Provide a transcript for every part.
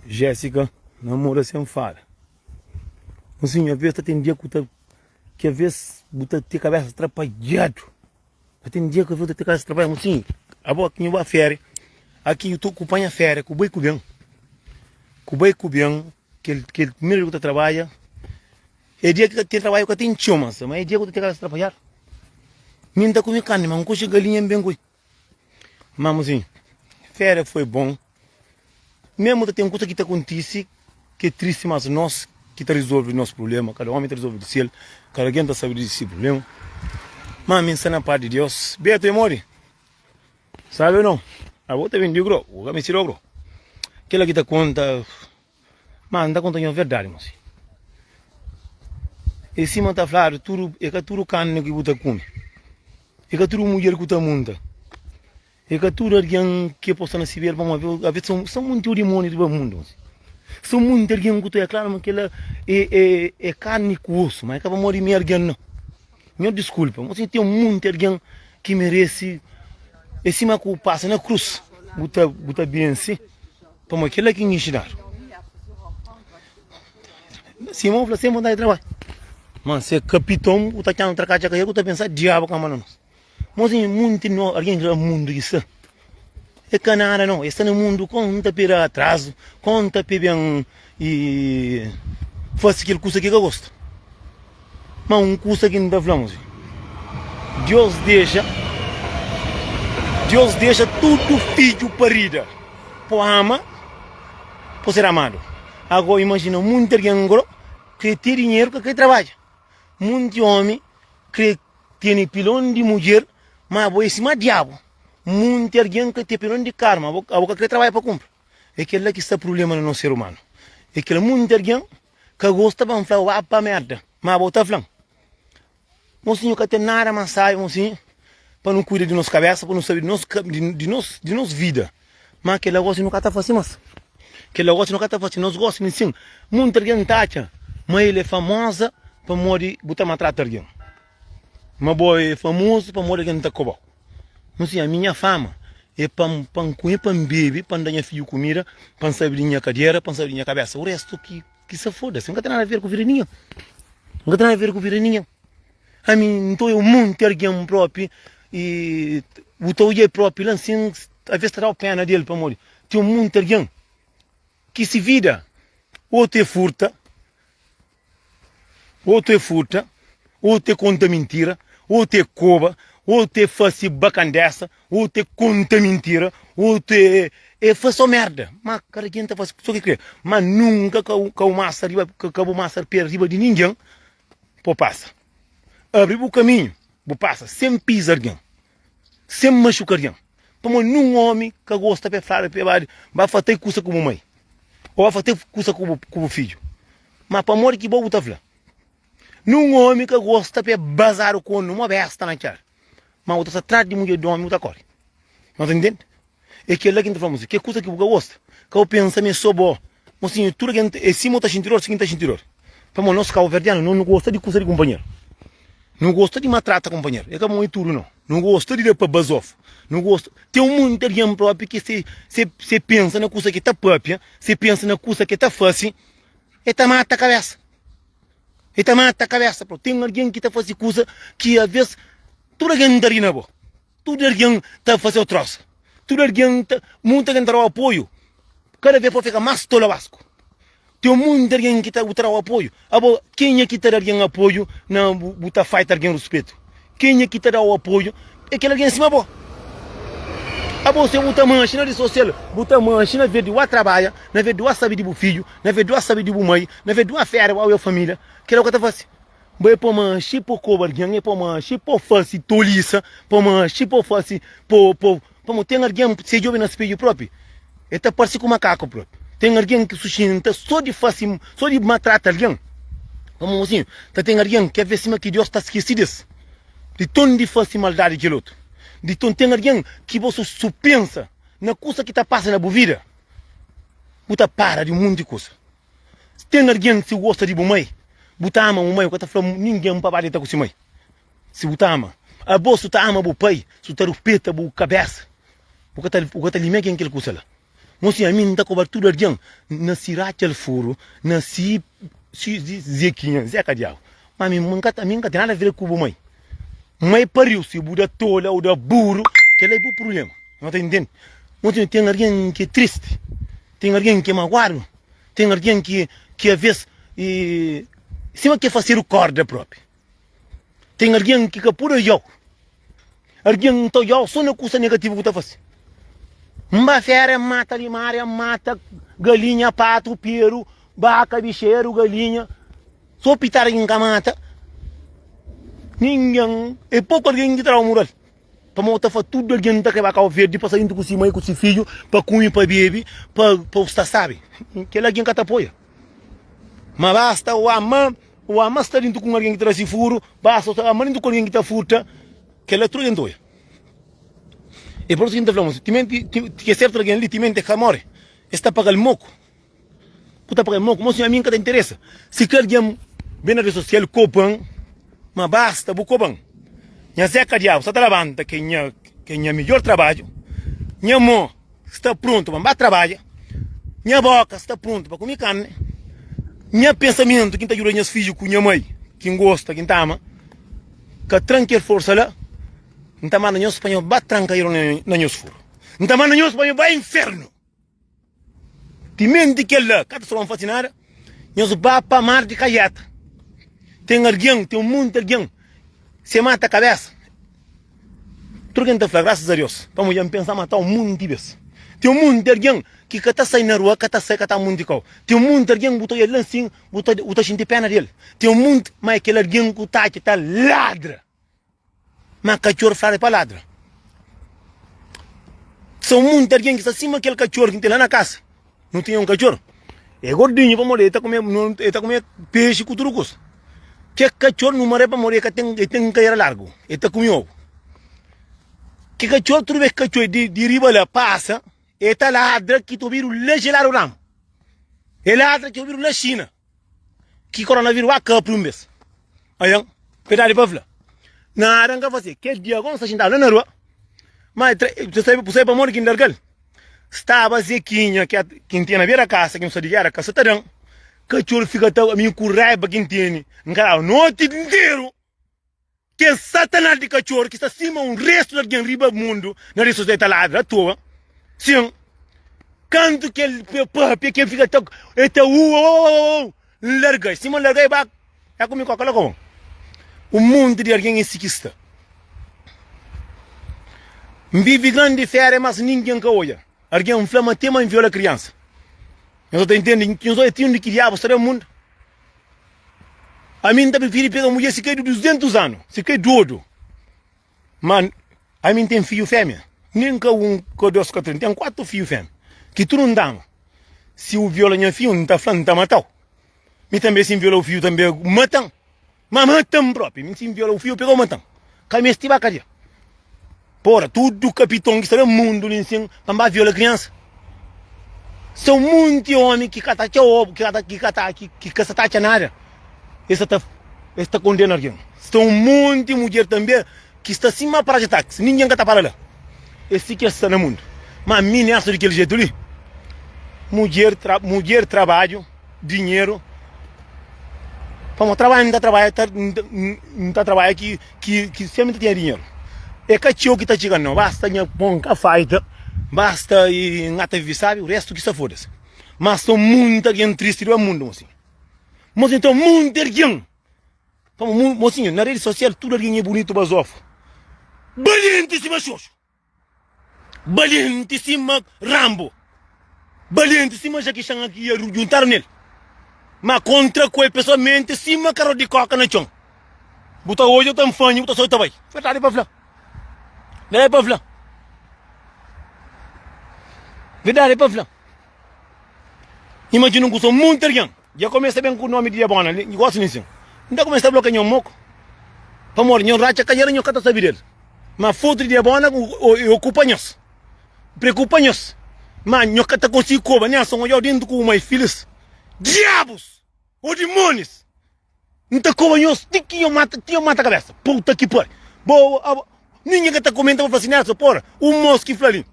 Jessica namora sen fala. Mosinhu, aves ta ten dia ku ta ki aves bu ta te kabesa trapadjadu. Ta ten dia ku aves ta te kabesa trapadjadu. Mosinhu, abo ki nhu ba feria, aki nhu ku panha feria ku bai ku ben. Ku bai ku ben, kel kel primeru dia ku ta trabadja, é dia ki ka ten trabadju ka ten txeu mas, ma é dia ku ta te kabesa trapadjadu. Mi N ta kume karni, ma N koxe galinha N ben ku el. Ma mosinhu, feria foi bon. Mesmu ta ten kusa ki ta kontise ki é tristi, mas nos ki ta rizolve nos prubléma. Kada ómi ta rizolve di sel, kada algen ta sabe di se prubléma. Má ami N sta na pas di Deus. Beto é modi? Sabe ô nau? Abo ta ben di gro, bu ka meste di gro. Kila ki ta konta, má N ta konta nhos verdadi, mosi. É sima ta fladu, tudu, é ka tudu karni ki bu ta kume, é ka tudu mudjer ki bu ta munta. É ka tudu algen ki é posta na sibera pamodi aves son monti dimóni riba mundu. Son monti algen ku ta oia klaru ma kila é karni ku osu, ma é ka pamodi mi é algen nau. Nho diskulpa, ma ten monti algen ki merese. É sima ku pasa na krus, bu ta bu ta bense pamodi kila ki N inxinadu. Sima bu fla, sen vontadi di trabadja. Ma se kapiton bu ta txama trakatxa ka el, bu ta pensa diabu ka manda nos. Mozinho, munti no algen ki na mundu ki sta é ka nada no, es sta na mundu konta pa e da atrazu, konta pa e ben e fasi kel kusa ki ka gosta. Ma un kusa ki N ta fla mozinho, Deus dexa, Deus dexa tudu fidju parida pa ama, pa ser amadu. Ago imajina munti algen gro kre te dinheru ka kre trabadja, munti omi kre Tene pilon di mudjer, ma abo é sima diabu. Munti algen ka ten pilon di karu, ma abo ka kre trabadja pa kunpra. É kel-la ki sta prubléma na nos ser umanu. É kel-la munti algen ka gosta pa N fla-u ba pa merda, ma abo ta fla-m. Mosinhu ka ten nada más sábi, mosinhu, pa nu kuida di nos kabésa, pa nu sabe di nos di nos di nos vida. Ma kel-la gósi nu ka ta fase más. Kel-la gósi nu ka ta fase. Nos gósi ninsin. Munti algen ta atxa ma el é famoza pamodi bu ta maltrata algen. Ma bo é famozu pamodi algen ta koba-u. N si, ami nha fama é pa N pa N kume, pa N bebe, pa N da nha fidju kumida, pa N sabe di nha kadera, pa N sabe di nha kabésa. O restu ki ki sa foda-se. N ka ten nada ver ku vida di ningen. N ka ten nada ver ku vida di ningen. Ami N ta oja un monti algen propi i bu ta oja-l propi la nsin, aves ta da-u pena di el pamodi ten un monti algen ki si vida otu é furta. Otu é furta, otu é konta mintira, otu é koba, otu é fase bakandesa, otu é konta mintira, otu é é fase só merda. Ma kada ken ta fase so ki kre. Ma nunka ka ka bu masa riba ka bu masa pé riba di ningen pa bu pasa. Abri bu kaminhu bu pasa sen piza algen, sen maxuka algen. Pamodi nun omi ka gosta pa e fladu pa e ba ba fatai kusa ku bu mai o ba fatai kusa ku bu ku bu fidju. Ma pamodi ki bo bu ta fla? Nun omi ka gosta pa e bazadu ku onu mo besta na txada. Ma bu ta sta tras di mudjer di omi bu ta kori. Nhos ta ntende? E kel-la ki N ta fla mosinhu, ke kusa ki bu ka gosta, ka bu pensa ma e so bo. Mosinhu, tudu algen e sima bu ta xinti dor, si ki N ta xinti dor. Pamodi nos kabuverdianu no nu gosta di kusa di kunpanheru. Nu gosta di maltrata kunpanheru. E ka bon e tudu no. Nu gosta di da pa bazofu. Nu gosta. Ten munti algen propi ki se se se pensa na kusa ki ta papia, se pensa na kusa ki ta fasi, e ta mata kabesa. E ta mata kabesa propi. Ten algen ki ta fasi kusa ki aves tudu algen ta ri na bo. Tudu algen ta fazeu trosa. Tudu algen ta, munti algen ta dau apoiu. Kada vez pa fika mas tolobasku. Ten munti algen ki ta bu ta dau apoiu. Abo, kenha ki ta da algen apoiu na bu, bu ta faita algen ruspetu? Kenha ki ta dau apoiu é kel algen sima bo. Abo se bu ta manxi na redi sosial, bu ta manxi na vez di ba trabadja, na vez di ba sabi di bu fidju, na vez di ba sabi di bu mai, na vez di ba fera ba oja familia, kila bu ka ta fasi. Bo é pa manxi pa koba algen, é pa manxi pa fase tolisa, pa manxi pa fase pa pa pamodi ten algen si e djobe na spedju propi e ta parse ku makaku propi. Ten algen ki suxinta so di fase so di maltrata algen. Pamodi asin ta ten algen ki aves sima ki Deus ta skese di es di ton di fase maldadi kel otu. Di ton ten algen ki bo su pensa na kusa ki ta pasa na bu vida bu ta para di un monti kusa. Si ten algen si gosta di bu mai, bu ta ama bu mai, bu ka ta fla ningen pa ba deta ku si mai. Si bu ta ama, abo su ta ama bu pai, su ta ruspeta bu kabesa, bu ka ta bu ka ta limia ken kel kusa la. Mosinhu, ami N ta koba tudu algen na si ratxa el furu, na si si Zekinha, Zeka Diabu. Ma ami N ka ami N ka ten nada ver ku bu mai. Mai pariu, si bu da tola ou da buru, kel-la é bu prubléma. Nho ta intende? Mosinhu, ten algen ki é tristi, ten algen ki é maguadu, ten algen ki ki aves e sima ki é fasedu korda propi. Ten algen ki ka pode odja-u. Algen ta odja-u so na kusa negativu ku ta fase. N ba fera, N mata limária, N mata galinha, patu, peru, baka, bixeru, galinha. So pitada ki N ka mata. Ningen, é poku algen ki ta da-u mural. Pamodi ta fla tudu algen ta krê ba Kau Verdi pa sta djuntu ku si mai ku si fidju, pa kume, pa bebe, pa pa sta sabi. Kel algen ka ta apoia. Ma basta o ama, o ama sta djuntu ku un algen ki ta da si furu, basta o ama djuntu ku algen ki ta furta, kel-la tudu algen ta oia. É pur isu ki N ta fla, timenti ki sertu algen li, timenti el ka móre, es ta paga-l moku. Bu ta paga moku, mo sinhor, ami N ka ta interesa. Si kel algen ben na redi sosial koba-m, ma basta bu koba-m. Nha Zeka Diabu sta ta labanta ke nha ke nha midjor trabadju, nha mo sta prontu pa N ba trabadja, nha boka sta prontu pa kume karni, nha pensamentu ki N ta djuda nhas fidju ku nha mai ki N gosta, ki N ta ama, ka tra-m kel forsa la, N ta manda nhos pa nhos ba tranka na nhos furu. N ta manda nhos pa nhos ba infernu. Timenti kel-la ka ta soba-m fase nada, nhos ba pa mar di Kaieta. Ten algen, ten monti algen, se mata kabésa. Tudu algen ta fla, Grasas a Deus, pamodi dja N pensa mata un monti bês. Ten un monti algen ki ka ta sai na rua, ka ta sai, ka ta monti kau. Ten un monti algen bu ta odja-l la nsin, bu ta bu ta xinti péna di el. Ten un monti, má é kel algen ku ta atxa ta ladra. Má katxor fladu é pa ladra. São munti algen ki sta sima kel katxor ki N ten la na kasa. Nu tinha un katxor, é gordinhu pamodi el ta kume, el ta kume pexi ku tudu kusa. Kel katxor nu mara pamodi el ka ten, el ten kaera largu, el ta kume obu. Kel katxor, tudu bes ki katxor di, di riba la pasa, el ta ladra ki ta obidu la Jeladu Rama. El ladra ki ta obidu la Xina. Ki koronavirus ba kapri un bes. Aian, verdadi pa fla. Nada N ka fase. Kel dia gosi N sta xintadu la na rua. Ma bu sabe, bu sabe pamodi ki N larga-l? Staba Zekinha ki ki N tinha na bera kasa, ki N sta di gera ka sa ta da-m. Katxor fika ta, ami ku raiba ki N tene, N ka daba noti nteru. Kel satanas di katxoru ki sta sima un restu di algen riba mundu na redi sosial ta ladra atoa. Sin, kantu ki el papia ki el fika ta el ta uou, N larga-l. Sima N larga-l, el ba el kume koka la kobon. Un monti di algen é si ki sta. N vive grandi féria, mas ningen ka odja. Algen fla ma te ma N viola kriansa. Nhos ta intende? Nhos odja ti undi ki diabu sta na mundu. Ami N ta prifiri pega mudjer si ka é di 200 anu, si ka é dodu. Ma ami N ten fidju fémia, nen ka un, ka dos, ka três, N ten kuatu fidju fémia, ki tudu N ta ama. Si bu viola nha fidju, N ta fla, N ta mata-u. Mi tanbe si N viola bu fidju tanbe, mata-m. Ma mata-m propi. Mi si N viola bu fidju, pega-u mata-m. Ka meste ba kadia. Pora, tudu kapiton ki sta na mundu li nsin pa N ba viola kriansa. Sta un monti omi ki ka ta atxa obu, ki ka ta, ki ka ta, ki ka sa ta atxa nada, es sa ta, es ta kondena algen. Sta un monti mudjer tanbe ki sta sima parada di taksi, ningen ka ta para la. É si ki es sta na mundu. Ma mi Nelson di kel jetu li, mudjer, tra, mudjer trabadju. Dinheru Pamodi trabadja N ta trabadja ta N ta trabadja ki ki ki sempri N ta tinha dinheru É ka txeu ki ta txiga nau Basta nha pon ka falta Basta N ata vive sabi O restu ki sta foda-se Mas sta munti algen tristi riba mundu mosinhu Mosinhu ten munti algen Pamodi mosinhu na redi sosial tudu algen é bunitu bazofu Balienti sima xoxu. Balienti sima Rambo, balienti sima Jackie Chan ki ia juntadu nel, ma kontra ku el pesoalmenti sima karot di koka na txon. Bu ta odja, bu ta nfanha, bu ta sai, bu ta bai. Verdadi pa fla. Verdadi pa fla. Verdadi pa fla. Imajina un kusa, monti algen dja kumesa ben ku nomi di Diabona li, gosi li nsin. N ta kumesa ta blokia nho moku, pamodi nho ratxa kadera nho ka ta sabi del. Ma fotu di Diabona e okupa nhos, preokupa nhos, ma nho ka ta konsigi koba Nelson odjau dentu ku bu mai filis. Diabus! Ô dimonis! N ta koba nhos ti ki nho mata, ti nho mata kabesa. Puta ki pari! Bo, abo, ningen ka ta komenta pa fla si Nelson, pora, un mos ki fla li.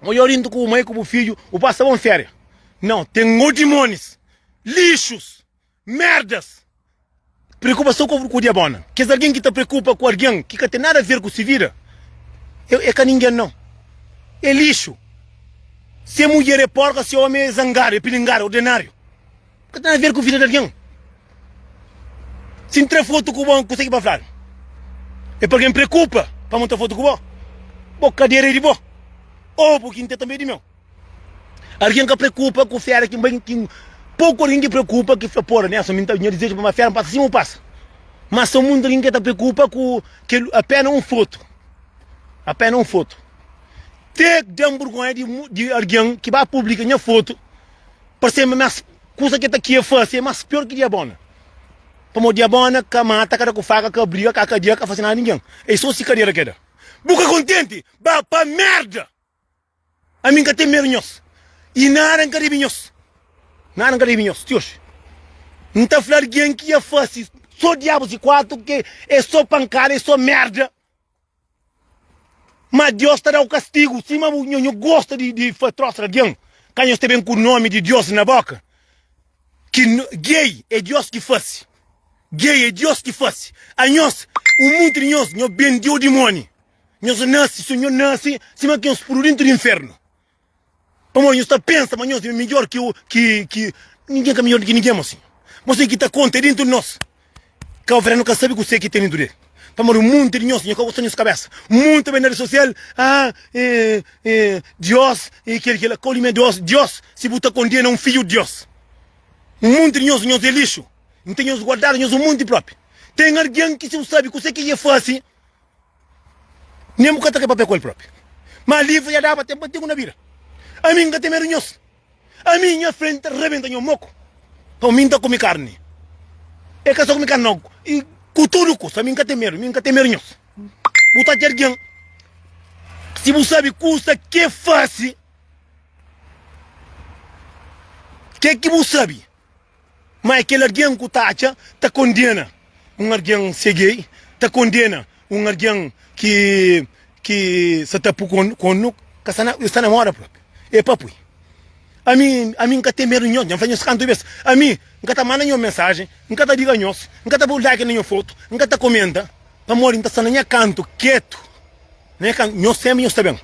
Odja orintu ku bu mai ku bu fidju, bu pasa bon féria. Nau, ten o dimonis, lixus, merdas. Preokupa so ku diabona. Kes algen ki ta preokupa ku algen ki ka ten nada ver ku se vida, é ka ningen nau. É lixu. Se mudjer é porka, se omi é zangadu, é pilingadu, ordináriu. Ka ten nada ver ku vida di algen. Si N tra fotu ku bo, kuse ki pa fladu? É pa algen preokupa pa N tra fotu ku bo? Bo kadera é di bo, obu ki N ten tanbe é di meu. Algen ka preokupa ku fera ki N bai, ki poku algen ki preokupa ki fla, pora, Nelson, mi N ta, nha dizeju pa N ba fera, N pasa sima bu pasa. Ma son muntu algen ki ta preokupa ku kel apena un fotu, apena un fotu. Te da-m burgonha di, di algen ki ba publika nha fotu. Parse ma mas kusa ke ta kia fase é mas pior ki diabona. Pamodi diabona ka mata, ka da ku faka, ka briga, ka kadia, ka fase nada ningen. É so si kadera ke da. Bu ka kontenti? Ba pa merda! Ami N ka ten medu nhos. I nada N ka debe nhos. Nada N ka debe nhos ti oxi. N ta fla algen ki ia fase so diabu si kuatu ke é so pankada, é so merda. Ma Dios ta da-u kastigu sima bu nho gosta di di fa trosa di algen. Ka nhos ta ben ku nomi di Dios na boka. Ki gei é Dios ki fase. Gei é Dios ki fase. Anhos, un munti di nhos, nho bendeu dimoni. Nhos nase, si nho nase sima ki nhos pudu dintu di infernu. Pamodi nhos ta pensa ma nhos é midjór ki ki ki ningen ka midjór di ki ningen, mosinhu. Mosinhu ki ta konta é dentu di nos. Kabuverdianu nu ka sabe kusé ki ten dentu di el. Pamodi un monti di nhos, nhos ka gosta di nhos kabésa. Un monti ta ben na redi sosial, ah, eh, eh, Diós, e kel kel la. Kau di mi é Diós? Diós, si bu ta kondena un fidju di Diós. Un monti di nhos, nhos é lixu. N ten nhos guardadu, nhos un monti propi. Ten algen ki si bu sabe kusé ki e fase, Nen bu ka ta kre papia ku el propi. Ma livru dja daba tenpu antigu na bida. Ami N ka ten medu nhos. Ami nha frenti ta rebenta nho moku. Pamo mi N ta kume karni. E ka so kume karni nau, i ku tudu kusa. Ami N ka ten medu, mi N ka ten medu nhos. Bu ta atxa algen si bu sabe kusa ke fasi. Ke ki bu sabe? Má é kel algen ku ta atxa ta kondena un algen si é gei, ta kondena un algen ki ki sa ta pui kornu, ka sta na, sta na moda propi. É pa pui. Ami, ami N ka ten medu di nhos, dja N fla nhos kantu bes. Ami N ka ta manda nhos mensajen, N ka ta liga nhos, N ka ta pui like na nhos fotu, N ka ta komenta, pamodi N ta sta na nha kantu ketu. Na nha kantu, nhos senpri nhos ta ben.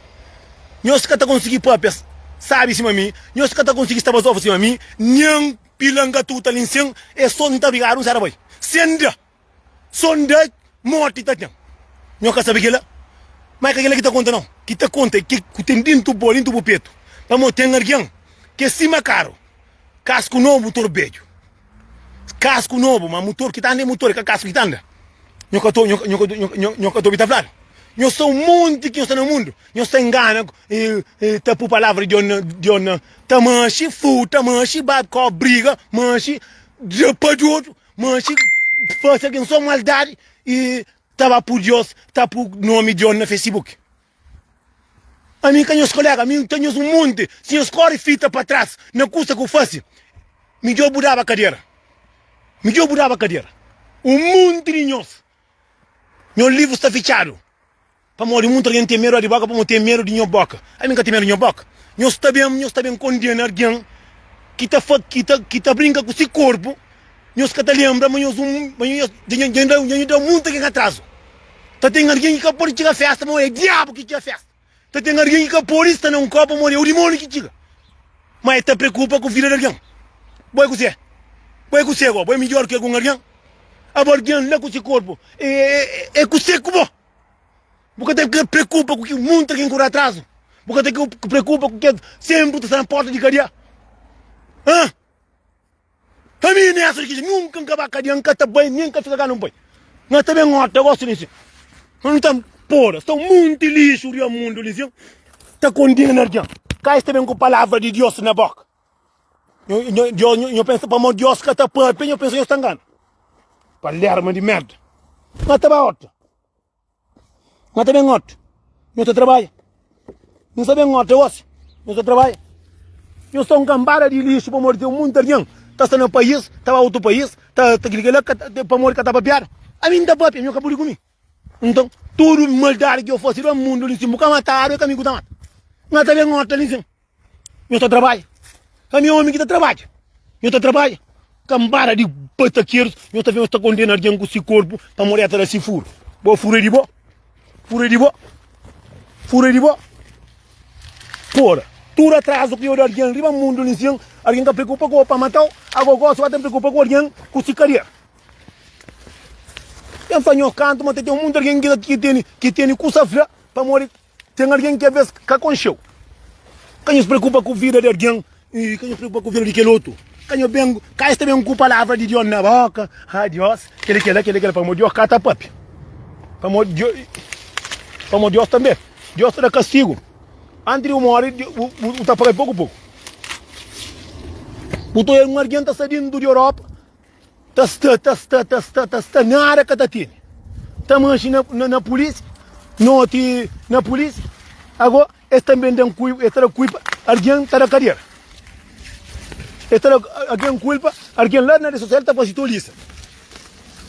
Nhos ka ta konsigi papia sabi sima mi, nhos ka ta konsigi sta bazofa sima mi, nen pila N ka tuta li nsen, é so N ta brigadu N sera bai. Sen da, so N da morti ta ten. Nhos ka sabe kila? Ma é ka kila ki ta konta nau. Ki ta konta é ke ku ten dintu bo, dintu bu petu. Pamodi ten algen ki é sima karu, kasku nobu, mutor bedju. Kasku nobu, ma mutor ki ta anda é mutor, é ka kasku ki ta anda. Nho ka ta, nho, nho, nho, nho ka ta obi ta fladu. Nho sta un monti ki nho sta na mundu, nho sta ingana, e, e, ta pu palavra di Dios na, Dios na, ta manxi, futa, manxi, ba ko briga, manxi, da pa di outro, manxi, fasi algen so maldadi e ta ba pu Dios, ta pu nomi di Dios na Facebook. Ami ka nhos kolega, ami ta nhos un monti. Si nhos kori fita pa tras na kusa ku fasi, midjor bu daba kadera. Midjor bu daba kadera. Un monti di nhos, nhos livru sta fitxadu. Pamodi munti algen ten medu di boka, pamodi ten medu di nho boka. Ami ka ten medu di nho boka. Nhos ta ben, nhos ta ben kondena algen ki ta fa, ki ta, ki ta brinka ku si korpu. Nhos ka ta lenbra ma nhos un, ma nhos dja dja dja da munti algen atrazu. Ta ten algen ki ka pode txiga festa pamodi é diabu ki txiga festa. Ta ten algen ki ka pode sta na un kopu pamodi é u dimoniu ki txiga. Ma el ta preokupa ku vida di algen. Bo é kuzê? Bo é kuzê go? Bo é midjór ki algun algen? Abo algen la ku se korpu é é kuzê ku bo? Bu ka ta preokupa ku ki munti algen ku da atrazu? Bu ka ta preokupa ku kes senpri ta sta na porta di kadia? Hã? Ami nessa di ki nunka nka ba kadia nka ta bai nen nka fika ka nu bai na ta ben ota gosi li sin nu ta pora sta un munti lixu ria mundu li sin ta kondena algen ka es ta ben ku palavra di Dios na boka nho Dios nho pensa pamo Dios ka ta papia nho pensa nho sta ngana palerma di merda na ta ba ota. N ta ben otu, nhu ta trabadja. N sta ben otu gosi, nhu ta trabadja. Nhu sta un kanbada di lixu pamodi ten munti algen ta sta na país, ta ba otu país, ta ta kila kila pamodi ka ta papiadu. Ami N ta papia, nhu ka pudi ku mi. Nton, tudu maldadi ki yo fasi na mundu li, si bu ka matadu, é ka mi ku ta mata. N ta ben ota li sin. Nho ta trabadja. Ami é omi ki ta trabadja. Nho ta trabadja. Kambada di batakerus, nho ta ben nho ta kondena algen ku si korpu pamodi el ta da si furu. Bo furu é di bo. Furu é di bo. Furu é di bo. Pora, tudu atrazu ki yo da algen riba mundu li sin, algen ka preokupa ku bo pa matau, ago gosi ba ta preokupa ku algen ku si karia. Ten fla nho kantu ma ta ten munti algen ki tene ki tene kusa fla pamodi Ten algen ki alvês ka konxe-u. Ka nhos preokupa ku vida di algen i ka nhos preokupa ku vida di kel otu. Ka nhos ben, ka es ta ben ku palavra di Dios na boka. Ah, Dios, kel-li, kel-la, kel-li, kel-la, pamodi Dios ka ta papia. Pamodi Dios, pamodi Dios tanbê, Dios ta da kastigu. Antis di bu móre, bu, bu ta paga poku poku. Bu ta oja un algen ta sta dintu di Europa, Ta sta, ta sta, ta sta, ta sta, nada ka ta tene. Ta manxe na, na, na polícia, noti na polícia. Agora, es também dan culpa, es ta da culpa, alguém ta da cadeira. Es ta da alguém culpa, alguém lá na rede social ta faze tolice.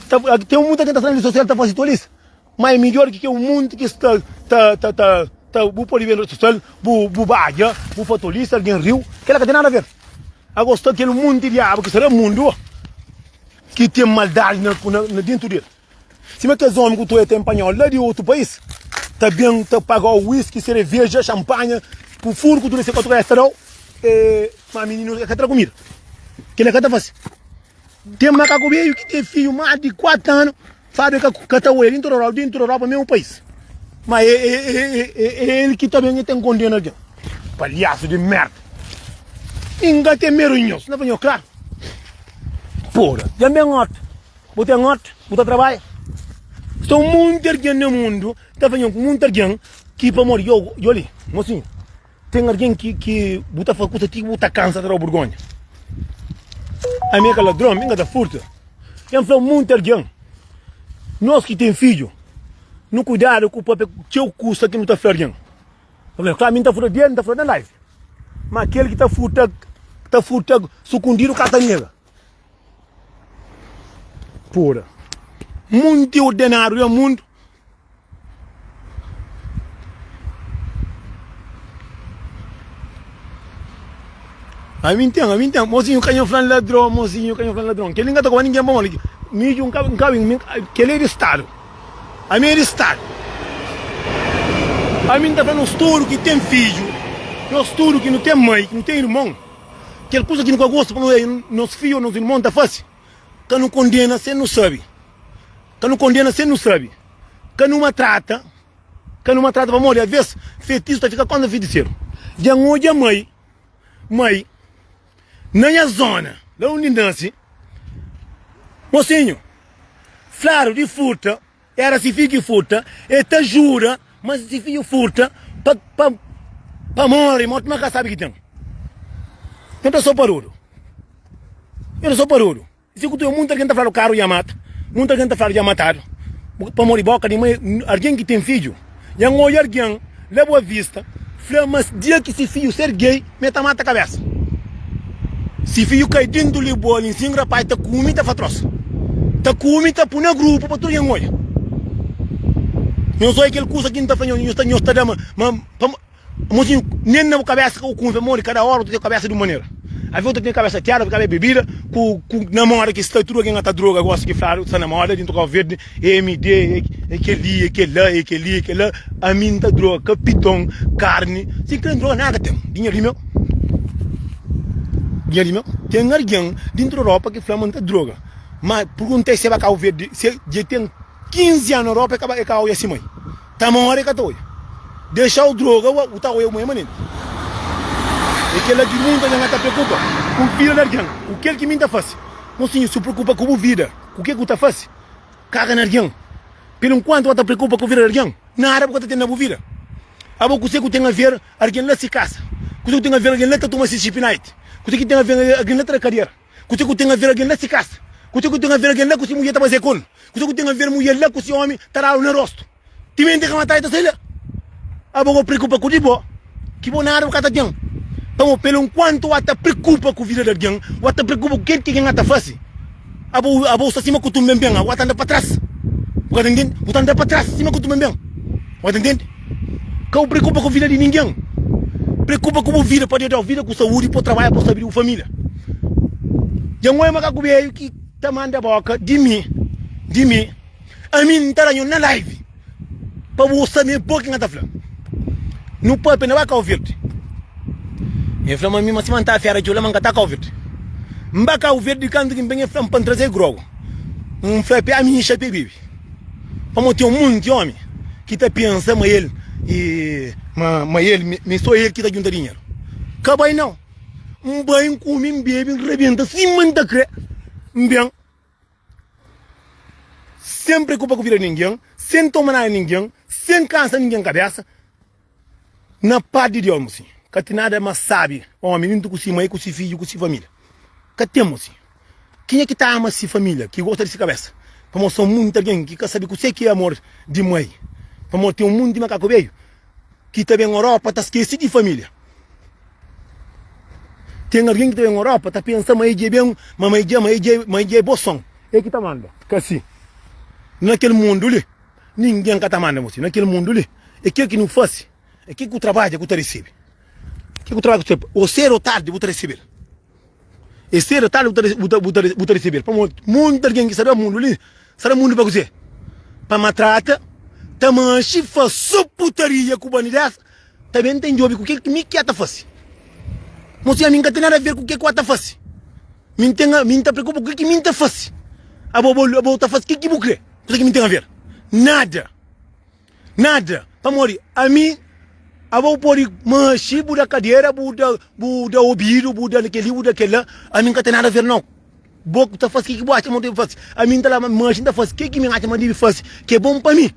Ta, tem muita gente ta sta na rede social ta faze tolice. Mas é melhor que que um monte que sta ta ta ta ta bu pode ver na rede social, bu bu badja, bu fa tolice, alguém riu, kela ka tem nada a ver. Ago sta kel munti diabu ki sta na mundu ki ten maldadi na, na, na dentu del. Sima kes omi ku tu e ten panhau la di otu pais, ta ben ta pagau whisky, sereveja, xampanha, ku furu ku tudu ese katu es ta dau, e, ma mininu e ka tra kumida. Kila ka ta fasi. Ten makaku beju ki ten fiju mas di 4 anu, Fábrika ka ta oia dintu Europa, dintu Europa mesmu país. Ma é, é, é, é, é el ki ta ben e ten kondena algen. Palhasu di merda. N ka ten medu di nhos. N ta fla nhos klaru. Pora, dja N ben ota. Bu ten ota? Bu ta trabadja? Sta un monti algen na mundu, ta fla nhos, monti algen ki pamodi yo, yo li, mosinhu. Ten algen ki ki bu ta fla kusa ti bu ta kansa ta da-u burgonha. Ami é ka ladron, mi N ka ta furta. N fla monti algen, nos ki ten fidju, nu kuidadu ku papia txeu kusa ki nu ta fla algen. N fla, klaru mi N ta furta di el, N ta furta na live. Ma kel ki ta furta, ta furta sukundidu ka ta nega. Pura. Monti ordenadu na mundu. Ami N ten, ami N ten. Mosinhu ka nha fla-m ladron, mosinhu ka nha fla-m ladron. Kel-li N ka ta koba ningen pamodi midju N ka, N ka bin, kel-li é di stadu. Ami é di stadu. Ami N ta fla nos tudu ki ten fidju, nos tudu ki nu ten mai, ki nu ten irmon, kel kuza ki nu ka gosta pa nos fidju ô nos irmon ta fase, ka nu kondena sen nu sabe. Ka nu kondena sen nu sabe. Ka nu matrata, ka nu matrata pamodi aves fetisu ta fika kontra fitiseru. Dja N odja mai, mai na nha zona, la undi N nase, mosinhu, fladu di furta, era si fidju ki furta, el ta jura ma si fidju furta pa, pa, pa more, morti ma ka sabe ki ten. Nhos ta so parudu, nhos ta so parudu. Si ku tu munta algen ta fladu karu dja mata, munta algen ta fladu dja matadu pamodi boka di mai algen ki ten fidju dja N odja algen la Boa Vista fla ma dia ki si fidju ser gay ma e ta mata kabesa si fidju kai dentu li bo li nsin rapaz ta kume ta fa trosa ta kume ta pui na grupu pa tudu algen odja nhos odja kel kusa ki N ta fla nhos nhos ta da ma ma. Mozinhu, nen na bu kabesa ka bu kunfia modi kada ora bu ta ten kabesa di un manera. Aves bu ta ten kabesa tiadu, aves kabesa bebida, ku ku na moda ki sta tudu algen ata droga gosi ki fladu sta na moda dintu Kau Verdi, MD, e keli, e kela, e keli, e kela, ami N ta droga ka piton, karni, si N kre droga nada ka ten, dinheru di meu, dinheru di meu. Ten algen dintu Europa ki fla ma N ta droga, ma pergunta-i si e ba Kau Verdi, si dja ten 15 anu na Europa e ka ba e ka oja si mai. Ta more ka ta oia. Dexau droga bu ta oia manha manenti. E kela ki munta algen ta preokupa ku vida di algen, ku kel ki mi ta fasi. Mosinhu, si bu preokupa ku bu vida, ku ke ku ta fasi, kaga na algen. Pelu nkuantu bu ta preokupa ku vida di algen, nada bu ka ta ten na bu vida. Abo kuse ku ten aver algen la si kasa? Kuse ku ten aver algen la ta tuma si chipinite? Kuse ki ten aver algen la ta da kadera? Kuse ku ten aver algen la si kasa? Kuse ku ten aver algen la ku si mudjer ta baze kol? Kuse ku ten aver mudjer la ku si omi ta dadu na rostu? Timenti ka matadu ta sai la. Abo bo preokupa ku di bo, ki bo nada bu ka ta ten. Pamo pelu nkuantu wa ta preokupa ku vida di algen, wa ta preokupa ku kel ki algen ta fasi, abo abo sta sima ku tumben-ben, abo wa ta anda pa tras. Bu ka ta ntende? Bu ta anda pa tras sima ku tumben-ben. Bu ka ta ntende? Ka bu preokupa ku vida di ningen. Preokupa ku bu vida pa Deus dau vida ku saúdi pa bu trabadja pa bu sabi di bu família. Dja N oja makaku beju ki ta manda boka di mi, di mi. Ami N ta da nho na live pa bu sabe ma é bo ki N ta fla. Nu papia na ba Kau Verdi. El fla ma mi ma sima N ta fera txeu la ma N ka ta Kau Verdi. N ba Kau Verdi kantu ki N ben el fla-m pa N traze grogu. N fla pe ami N xa pe bebe. Pamodi ten un monti omi ki ta pensa ma el e ma ma el ma so el ki ta djunta dinheru. Ka bai nau. N bai N kume N bebe N rebenta sima N ta kre N ben sen preokupa ku vida di ningen, sen toma nada di ningen, sen kansa ningen kabesa. Na pas di Deus, mosinhu, ka ten nada más sábi ómi djuntu ku si mai, ku si fidju, ku si família. Ka ten, mosinhu. Kenha ki ta ama si família, ki gosta di si kabésa? Pamodi son monti algen ki ka sabe kuzê ki é amor di mai. Pamodi ten un monti makaku bedju ki ta ben Europa ta skese di família. Ten algen ki ta ben Europa ta pensa ma e dja ben, ma ma e dja, ma e dja, ma e dja é bo son. É ki ta manda. Ka si. Na kel mundu li. Ningen ka ta manda bo si. Na kel mundu li, é kel ki nu fase, é kel ki bu trabadja ku ta resebe. Kel ku trabadja ku ta resebe, ô sedu ô tardi bu ta resebel. É sedu ô tardi bu ta bu ta bu ta bu ta resebel. Pamodi monti algen ki sta na mundu li, sta na mundu pa kuzê? Pa matrata, ta manxi, fase so putaria ku bandidesa, ta ben ta djobe ku kel ki mi ki a ta fase. Mosinha, ami N ka ten nada a ver ku ke ku a ta fase. Mi N ten mi N ta preokupa ku kel ki mi N ta fase. Abo bo abo ta fase kel ki bu kre. Kuza ki mi ten aver? Nada! Nada! Pamodi ami, abo bu pode manxi, bu da kadera, bu da bu da obidu, bu da kel-li, bu da kel-la, ami N ka ten nada aver nau. Bo ku ta fase ke ki bu atxa ma bu debe fase. Ami N ta la manxi, N ta fase ke ki mi N atxa ma N debe fase, ki é bon pa mi.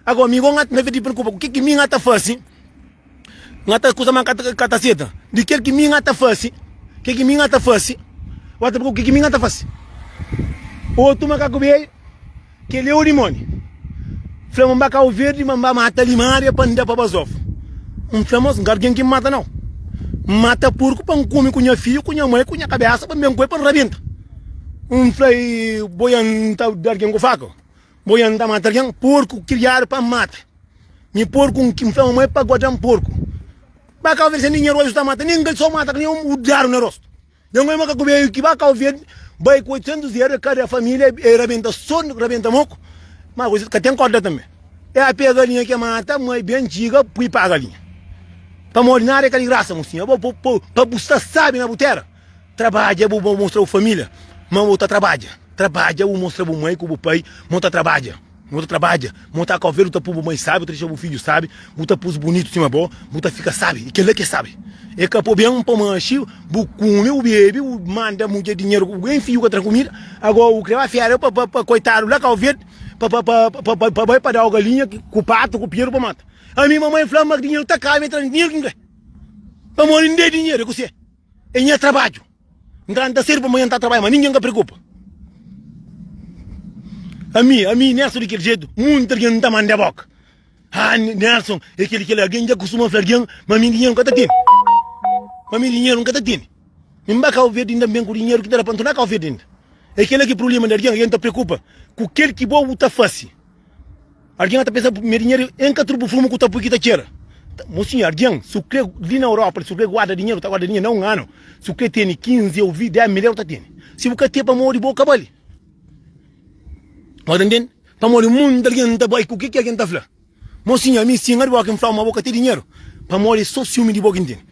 Agora, mi go N na vez di preokupa ku ke ki mi N ta fase, N ta kuza ma N ka ta seta di kel ki mi N ta fase, ke ki mi N ta fase, bu ta preokupa ku ke ki mi N ta fase. Otu makaku beju, kel-li é o dimóni. Fla ma N ba Kau Verdi ma N ba mata limária pa N da pa bazofu. N fla, Mos, N ka algen ki N mata nau. N mata purku pa N kume ku nha fidju, ku nha mai, ku nha kabésa, pa N ben ku el pa N rabenta. N fla, Bo ya N ta da algen ku faka? Bo ya N ta mata algen? Purku kriadu pa N mata. Mi porku N fla mamai pa guarda-m porku. Ba Kau Verdi sen dinheru oji su ta mata ningen so mata nen un dadu na rostu. Nha mãe ma ka kume ki ba Kau Verdi bai ku 800 euro kada familia e rabenta so rabenta moku ma ku ka ten korda tambe. E a pega galinha ke mata mai ben txiga pui pa galinha. Pamodi nada e ka di grasa mosinha bo pa bu sta sabi na bu tera. Trabadja bu mostra bu família ma bu ta trabadja Trabadja bu mostra bu mai ku bu pai ma bu ta trabadja Ma bu ta trabadja Ma bu ta kau ver bu ta pui bu mai sabi bu ta dexa bu fidju sabi Bu ta pus bunitu sima bo bu ta fika sabi E kela ki é sabi E ka po ben pa manxi bu kume bu bebe bu manda mudjer dinheru ku bu fidju ka tra kumida Agora bu kre ba fera pa pa koitadu la kau verde pa pa pa pa bai pa dau galinha ku patu ku peru pa mata Ami mamai fla ma dinheru ta kaba mi tra dinheru ki N kre Pamodi N da dinheru é kuse. É nha trabadju. N ta lanta sedu pa manha N ta trabadja, ma ningen ka preokupa. Ami, ami Nelson di kel jetu, munti algen N ta manda boka. Ah, Nelson, é kel kel algen dja kustuma fla algen ma mi dinheru N ka ta tene. Ma mi dinheru N ka ta tene. Mi N ba Kau Verdi inda N ben ku dinheru ki ta da pa N torna Kau Verdi inda. É kela ki prubléma di algen, algen ta preokupa ku kel ki bo bu ta fase. Algen ta pensa ma dinheru é ka tudu purfumu ku ta pui ki ta txera. Mosinhu, algen si u kre li na Europa, si u kre guarda dinheru, ta guarda dinheru na un anu. Si u kre tene 15 ou 20, 10 mil euru ta tene. Si bu ka ten pamodi bo ka bali. Bo ta ntende? Pamodi mundu algen ta bai ku ke ki algen ta fla. Mosinhu, ami sin di bo ki N flau ma bo ka ten dinheru, pamodi so siumi di bo ki N tene.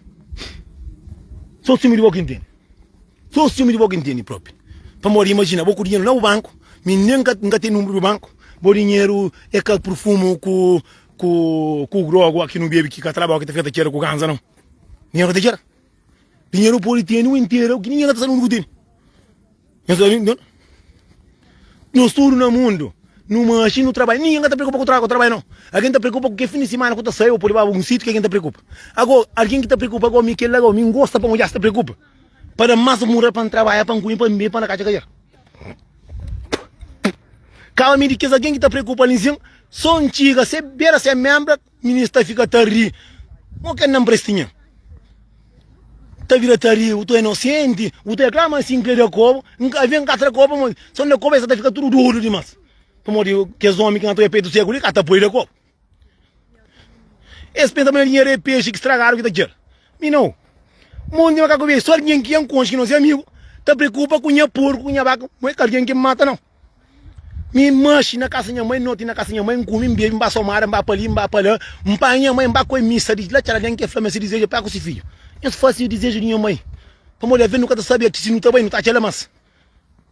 So siumi di bo ki N tene. So siumi di bo ki N tene propi. Pamodi imajina, bo ku dinheru na bu banku, mi nen ka N ka ten nunbru di banku, bo dinheru é ka purfumu ku ku ku grogu ki nu bebe ki ka ta laba ki ta fika ta txera ku ganza nau. Dinheru ka ta txera. Dinheru pode tene u interu ki ningen ka ta sabe undi ku tene. Nhos sabe nton? Nos tudu na mundu nu manxi nu trabadja ningen ka ta preokupa ku tra ku trabadja nau. Algen ta preokupa ku ke fin di simana ku ta sai o pode ba un sitiu ki algen ta preokupa. Ago algen ki ta preokupa ago mi kel la ago mi N gosta pa odja si ta preokupa. Pa da mas mural pa N trabadja, pa N kume, pa N bebe, pa N da katxa kadjer. Kaba mi di kes algen ki ta preokupa li nsin, so N txiga se bera se membra, minis ta fika ta ri. Mo ke N na mprestinha? Ta vira ta ri, u ta inosenti, u ta reklama si N kre da kobu, N ka ven ka tra kobu pamodi so N da kobu es ta fika tudu dodu dimas. Pamodi kes omi ki na ta oja petu seku li ka ta poi da kobu. Es pensa ma na dinheru é pexi ki stragadu ki ta txera. Mi nau. Monti makaku bê so algen ki N konxe ki nos é amigu ta preokupa ku nha porku ku nha baka mo é ka algen ki N mata nau. Mi N maxi na kasa nha mai noti na kasa nha mai N kume N bebe N ba somada N ba pa li N ba pa la N panha nha mai N ba koi misa di la txada algen ki fla ma si dizeju é pa ku si fidju. Nhos fase dizeju di nha mai pamodi aves nu ka ta sabe si nu ta bai nu ta atxa la mas.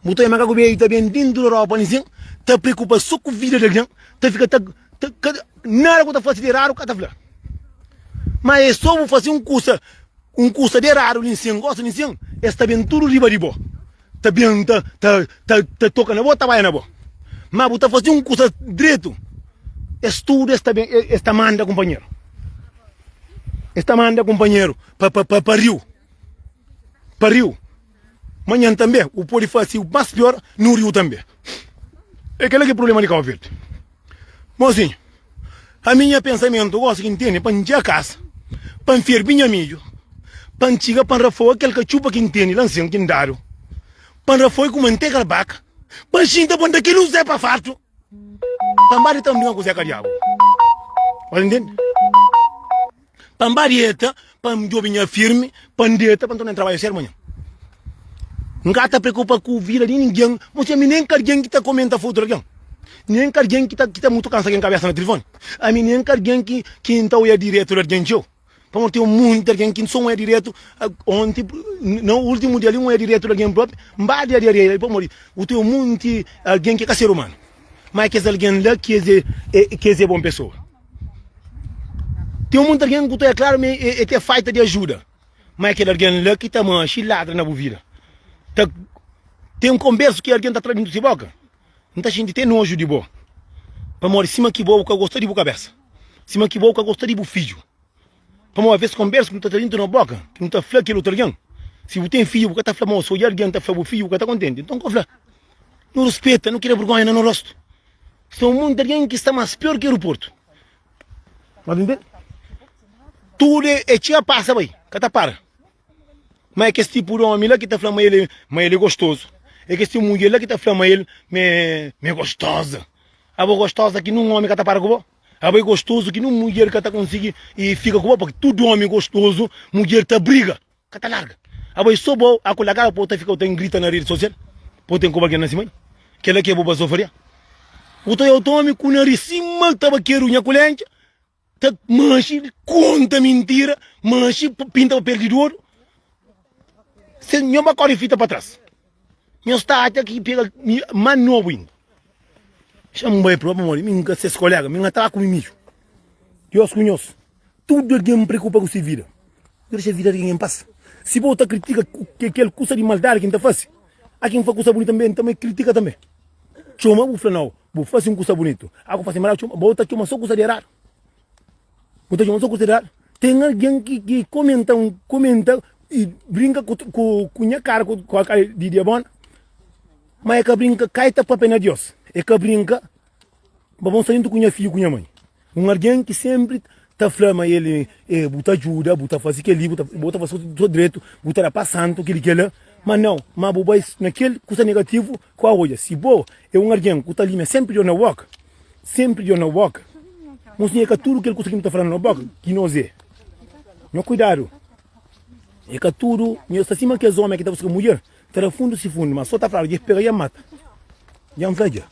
Bu ta makaku bê ta ben dentu di ropa li sin ta preokupa so ku vida di algen ta fika ta ta nada ku ta fase di eradu ka ta fla. Ma é so bu fase un kusa un kusa di eradu li sin gosi li sin es ta ben tudu riba di bo ta ben ta ta ta ta toka na bo ta bai na bo. Ma bu ta fase un kusa dretu es tudu es ta ben es ta manda kunpanheru es ta manda kunpanheru pa pa pa riu pa riu. Manhan tanbe u pode fase mas pior no riu tanbe. É kela ki é problema di Cabo Verde. Mozinho, ami nha pensamentu gosi ki N tene pa N dja kasa, pa N ferbi nha midju, pa N txiga pa N rafoga kel katxupa ki N tene la nsin ki N dadu, pa N rafoga ku mantega di baka, pa N xinta pa N da kel un Zé pa fartu. Pa N ba dita N brinka ku Zé ka diabu. Ora ntende? Pa N ba deta, pa N djobe nha firmi, pa N deta, pa N torna N trabadja sedu manhan. N ka ta preokupa ku vida di ningen, mos ami nen ka algen ki ta komenta fotu di algen, nen ka algen ki ta ki ta mutu kansa algen kabesa na tilifoni, ami nen ka algen ki ki N ta oia diretu di algen txeu, pamodi ten monti algen ki N so oia diretu, onti na ultimu dia li N oia diretu di algen propi, N ba dia di areia li pamodi bu ten monti algen ki ka ser umanu, ma kes algen la ki es é ki es é bon pesoa. Ten monti algen ku ta oia klaru ma e ten falta di ajuda. Ma é kel algen la ki ta manxe i ladra na bu vida. Ta ten un konbersu ki algen ta tra dintu si boka, N ta xinti te noju di bo, pamodi sima ki bo bu ka gosta di bu kabesa, sima ki bo bu ka gosta di bu fidju. Pamodi aves konbersu ki nu ta tra dintu no boka, ki nu ta fla kel otu algen, si bu ten fidju bu ka ta fla ma si odja algen ta fla bu fidju bu ka ta kontenti. Nton ka fla. Nu ruspeta, nu kria burgonha na no rostu. Sta un monti algen ki sta mas pior ki aeroportu. Mas ntende? Tudu é txiga pasa bai, ka ta para. Ma é kes tipu di omi la ki ta fla ma el ma el é gostozu. É kes tipu mudjer la ki ta fla ma el ma é gostoza. Abo gostoza ki nun omi ka ta para ku bo? Abo é gostozu ki nun mudjer ka ta konsigi fika ku bo? Purki tudu omi gostozu mudjer ta briga. Ka ta larga. Abo é so bo a ku lagaba pa bo ta fika bo ta grita na redi sosial pa bo ten koba algen na si mai. Kela ki é bo bazofaria. Bu ta oja otu omi ku naris sima tabakeru nha kulenca ta manxi konta mintira manxi pinta papel di dodu. Se nho ba kori fita pa tras nho sta atxa ki pega ma nobu inda. Xa-m bai propi pamodi mi nka ses kolega mi nka ta ba kume midju. Dios ku nhos. Tudu algen preokupa ku se vida. Nhos dexa vida di algen en pas. Si bo ta kritika kel kusa di maldadi ki N ta fase, a kin fase kusa bunitu tanbe, N ta kritika tanbe. Txoma bu fla, Nau, bu fase un kusa bunitu. A ku fase maldadi, txoma, bo ta txoma so kusa di eradu. Bu ta txoma so kusa di eradu. Ten algen ki, ki komenta, komenta i brinka ku, ku, ku nha kara, ku, ku kara di diabona, ma e ka brinka, kai ta papia na Dios. E ka brinka, ma bo sta djuntu ku nha fiju ku nha mai. Un algen ki sénpri ta fla ma el é bu ta djuda, bu ta faze kel-li, bu ta faze tudu dretu, bu ta da pa santu, kel-li, kel-la. Má nau, má bu bai na kel kuza negativu ku a odja. Si bo é un algen ku ta limia sénpri Deus na boka, sénpri Deus na boka, nos é ka tudu kel kuza ki nu ta fla na nos boka ki nos é. Nho kuidadu, é ka tudu, nho sta sima kes ómi ki ta buska mudjer, ta da fundu si fundu, má so ta fladu dja es pega dja mata. Dja N fla dja.